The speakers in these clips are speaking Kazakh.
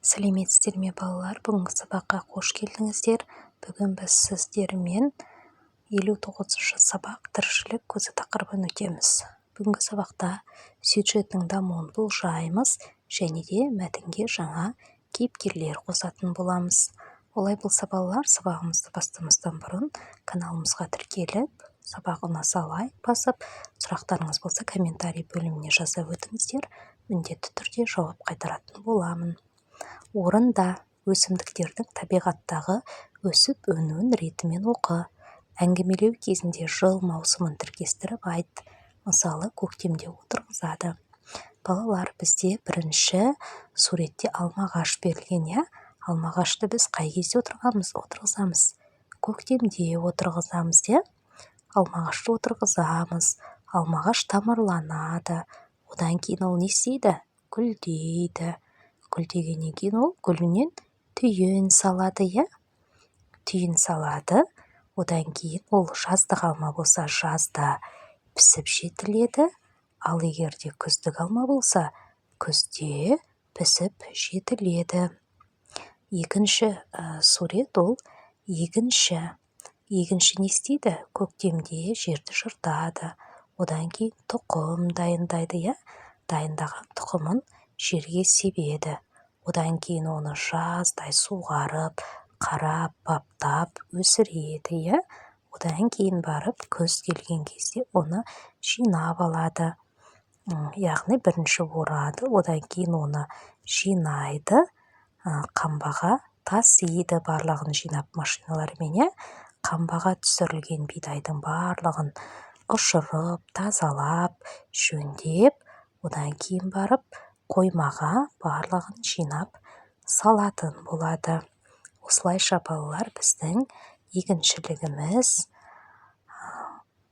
Сәлеметсіздер ме, балалар! Бүгінгі сабаққа қош келдіңіздер! Бүгін біз сіздермен 59-сабақ, «Тіршілік көзі» тақырыбын өтеміз. Бүгінгі сабақта сюжеттің дамуын болжаймыз және де мәтінге жаңа кейіпкерлер қосатын боламыз. Олай болса, балалар, сабағымызды бастамастан бұрын каналымызға тіркеліп, сабақ ұнаса, лайк басып, сұрақтарыңыз болса, комментарий бөліміне жаза өтіңіздер, міндетті түрде жауап қайтаратын боламын. Орында. Өсімдіктердің табиғаттағы өсіп-өнуін ретімен оқы. Әңгімелеу кезінде жыл маусымын тіркестіріп айт. Мысалы, көктемде отырғызады. Балалар, бізде бірінші суретте алма ағаш берілген, иә? Алма ағашты біз қай кезде отырғызамыз? Көктемде отырғызамыз, иә. Алма ағашты отырғызамыз. Алма ағаш тамырланады. Одан кейін ол не істейді? Гүлдейді. Гүлдегеннен кейін ол гүлінен түйін салады, иә, түйін салады. Одан кейін ол жаздық алма болса, жазда пісіп жетіледі, ал егер де күздік алма болса, күзде пісіп жетіледі. Екінші сурет, ол егінші. Егінші не істейді? Көктемде жерді жыртады, одан кейін тұқым дайындайды, иә. Дайындаған тұқымын жерге себеді. Одан кейін оны жаздай суғарып, қарап, баптап өсіреді, иә. Одан кейін барып күз келген кезде оны жинап алады. Яғни бірінші орады, одан кейін оны жинайды, қамбаға тасиды барлығын жинап машиналармен, иә. Қамбаға түсірілген бидайдың барлығын ұшырып, тазалап, жөндеп, одан кейін барып қоймаға барлығын жинап салатын болады. Осылайша, балалар, біздің егіншілігіміз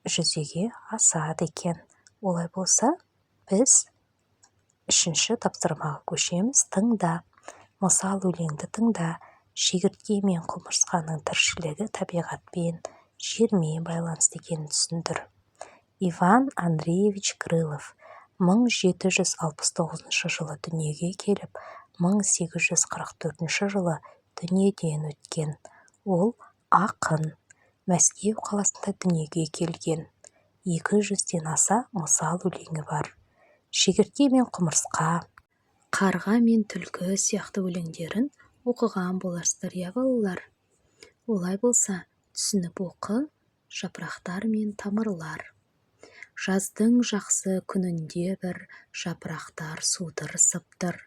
жүзеге асады екен. Олай болса, біз үшінші тапсырмаға көшеміз. Тыңда. Мысал өлеңді тыңда. Шегіртке мен құмырсқаның тіршілігі табиғатпен, жермен байланысты екенін түсіндір. Иван Андреевич Крылов 1769 жылы дүниеге келіп, 1844 жылы дүниеден өткен. Ол ақын. Мәскеу қаласында дүниеге келген. 200-ден аса мысал өлеңі бар. «Шегіртке мен құмырсқа», «Қарға мен түлкі» сияқты өлеңдерін оқыған боларсыздар, иә, балалар? Олай болса, түсініп оқы. Жапырақтар мен тамырлар. Жаздың жақсы күнінде бір жапырақтар судыр-сыбдыр,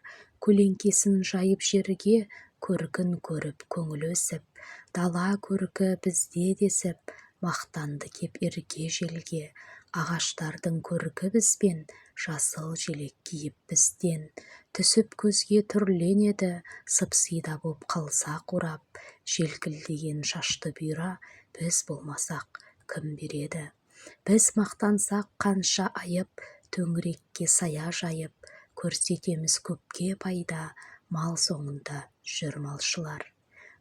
көлеңкесін жайып жерге, көркін көріп көңіл өсіп, дала көркі бізде десіп, мақтанды кеп ерке желге. Ағаштардың көркі бізбен, жасыл желек киіп бізден түсіп көзге түрленеді. Сыпсида боп қалса қурап, желкілдеген шашты бұйра, біз болмасақ, кім береді? Біз мақтансақ қанша айып, төңірекке сая жайып, көрсетеміз көпке пайда. Мал соңында жүр малшылар,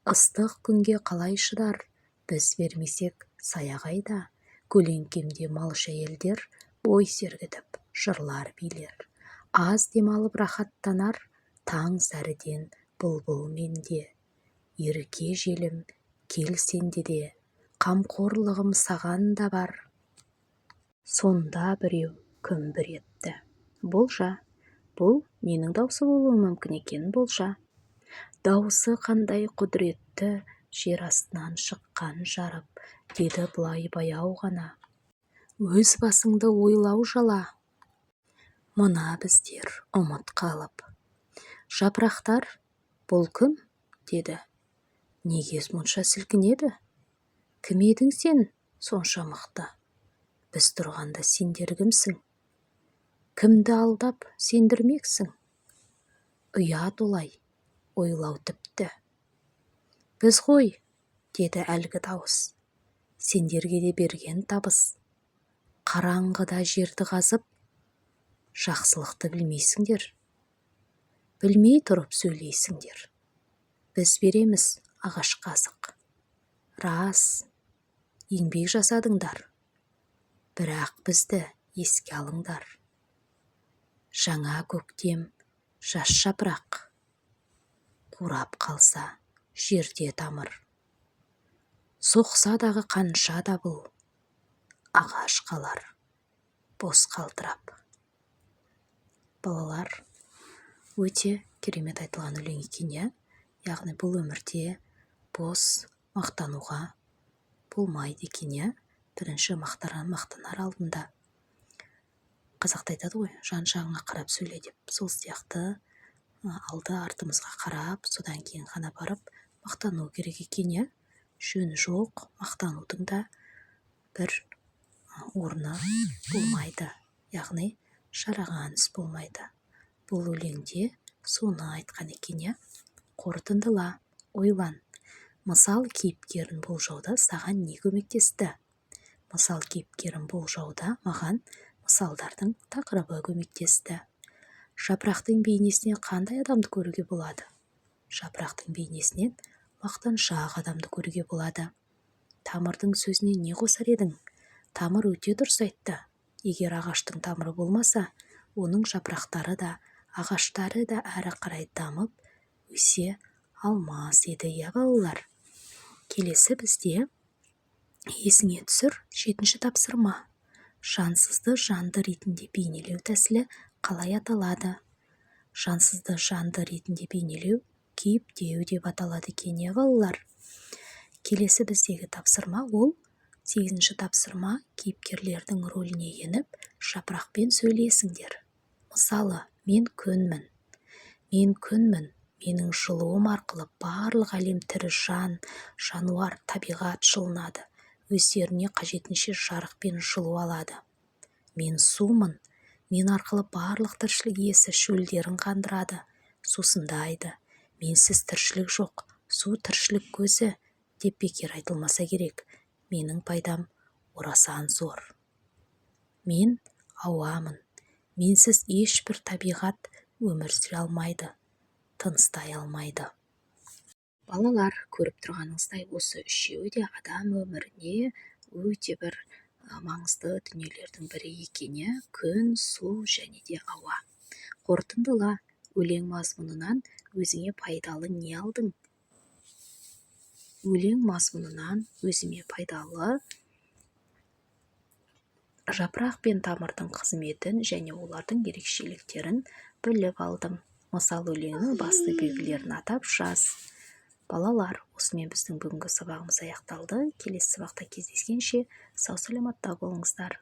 ыстық күнге қалай шыдар? Біз бермесек, сая қайда? Көлеңкемде малшы әйелдер бой сергітіп, жырлар билер, аз демалып рахаттанар. Таң сәріден бұлбұл менде. Ерке желім, кел сенде де, қамқорлығым саған да бар. Сонда біреу күмбір етті: «Болжа, бұл ненің даусы болуы мүмкін екен, болжа? Даусы қандай құдіретті, жер астынан шыққан жарып», – деді былай баяу ғана. «Өз басыңды ойлау жала. Мына біздер ұмыт қалып». Жапырақтар: «Бұл кім? – деді. – Неге мұнша сілкінеді? Кім едің сен сонша мықты? Біз тұрғанда сендер кімсің? Кімді алдап сендірмексің? Ұят олай ойлау тіпті». «Біз ғой, – деді әлгі дауыс, – сендерге де берген табыс. Қараңғыда жерді қазып, жақсылықты білмейсіңдер, білмей тұрып сөйлейсіңдер. Біз береміз ағашқа азық. Рас, еңбек жасадыңдар, бірақ бізді еске алыңдар. Жаңа көктем, жас жапырақ». Қурап қалса жерде тамыр, соқса дағы қанша дабыл, ағаш қалар бос қалтырап. Балалар, өте керемет айтылған өлең екен, иә? Яғни бұл өмірде бос мақтануға болмайды екен, иә? Бірінші мақтанар алдында, қазақта айтады ғой, жан жағыңа қарап сөйле деп, сол сияқты алды артымызға қарап, содан кейін ғана барып мақтану керек екен, иә? Жөні жоқ мақтанудың да бір орны болмайды, яғни жараған іс болмайды. Бұл өлеңде соны айтқан екен, иә? Қорытындыла, ойлан. Мысал кейіпкерін болжауда саған не көмектесті? Мысал кейіпкерін болжауда маған мысалдардың тақырыбы көмектесті. Жапырақтың бейнесінен қандай адамды көруге болады? Жапырақтың бейнесінен мақтаншақ адамды көруге болады. Тамырдың сөзіне не қосар едің? Тамыр өте дұрыс айтты. Егер ағаштың тамыры болмаса, оның жапырақтары да, ағаштары да әрі қарай дамып өсе алмас еді, иә, балалар? Келесі бізде «Есіңе түсір», жетінші тапсырма. Жансызды жанды ретінде бейнелеу тәсілі қалай аталады? Жансызды жанды ретінде бейнелеу кейіптеу деп аталады екен, иә, балалар? Келесі біздегі тапсырма, ол сегізінші тапсырма. Кейіпкерлердің рөліне еніп, жапырақпен сөйлесіңдер. Мысалы, мен күнмін. Мен күнмін. Менің жылуым арқылы барлық әлем, тірі жан, жануар, табиғат жылынады, өздеріне қажетінше жарық пен жылу алады. Мен сумын. Мен арқылы барлық тіршілік иесі шөлдерін қандырады, сусындайды. Менсіз тіршілік жоқ. Су — тіршілік көзі деп бекер айтылмаса керек. Менің пайдам орасан зор. Мен ауамын. Менсіз ешбір табиғат өмір сүре алмайды, тыныстай алмайды. Балалар, көріп тұрғаныңыздай, осы үшеуі де адам өміріне өте бір маңызды дүниелердің бірі екен, иә? Күн, су және де ауа. Қорытындыла. Өлең мазмұнынан өзіңе пайдалы не алдың? Өлең мазмұнынан өзіме пайдалы жапырақ пен тамырдың қызметін және олардың ерекшеліктерін біліп алдым. Мысал өлеңінің басты белгілерін атап жаз. Балалар, осымен біздің бүгінгі сабағымыз аяқталды. Келесі сабақта кездескенше, сау саламатта болыңыздар.